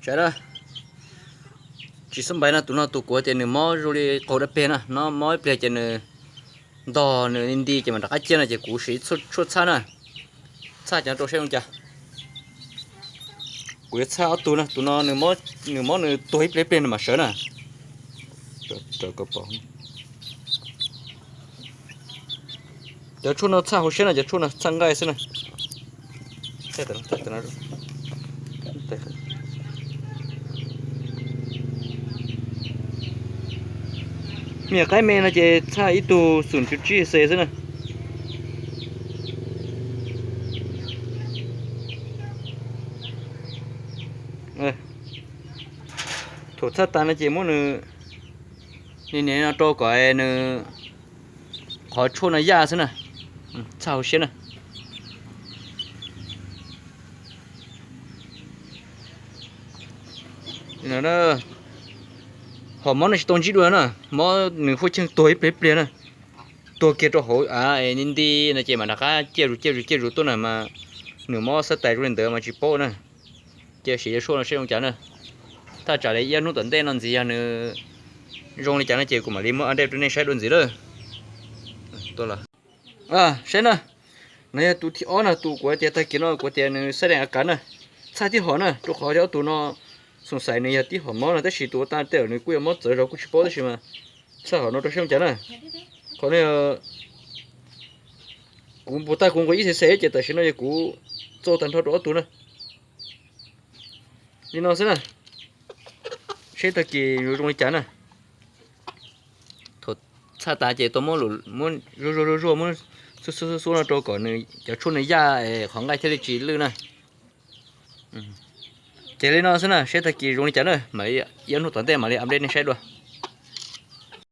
Saib na, tsis xub npais no, tus no tus kuv tias nws mob zoo li qaug dab peg na, no mob ib pliag ces nws ntog nws nti ces mam rov qab ciaj no ces kuv siv tshuaj txhaj na, txhaj cov rau saib zoo cas. Kuv yuav txhaj ob tug na, tus no nws mob nws tuag ib pliag ib pliag nws mam sawv na. Cov tshuaj no txhaj hauv siab na, cov tshuaj no txhaj nqaij xwb na. Me nyuam qaib me no ces txhaj ib tug xum cuv tsib xes xwb na. Thaum txhaj tas no ces muab nws nias nias no rau kom nws qhov tshuaj no yaj xwb na. Txhaj hauv siab na. Hom mob no tsis tau ntsib dua na, mob nws huaj cheej tuag ib pliag ib pliag na. Tuag kiag rau hauv av nti nti no ces mam rov qab ciaj zus ciaj zus ciaj zus tuaj na mas nws mob xab tais zoo li ntawd mas tsis paub na. Cia siv cov tshuaj no saib zoo cas na. Thaj tsam li ib ob hnub tom ntej no ntxiv yog nws zoo li cas no ces kuv mam li muab update rau nej saib dua ntxiv lawm. Saib na, no yog tus thib ob na, tus kuv tias tag kis no kuv tias nws xab dees av kav na. Txhaj tib hom na, rau qhov ob tug no xoom xaiv nws yog tib hom mob no tab sis tus ua tag tej zaum nws kuj yuav mob txawv zog kuj tsis paub tab sis mas txhaj hom no rau saib zoo cas na. Qhov no kuv npus tag kuv nqua ib xes xes ces tam sim no yog kuv txau tag nrho rau ob tug na. Li no xwb na, saib tag kis yuav zoo li cas na. Thaum txhaj tas ces tau muab zuaj zuaj zuaj zuaj muab xub xub xub xub no rau kom nws cov tshuaj nws yaj qhov nqaij thiaj li tsis lwj na. Ces li no xwb na, saib tag kis zoo li cas na, mam li ib ob hnub tom ntej mam li update nej saib dua.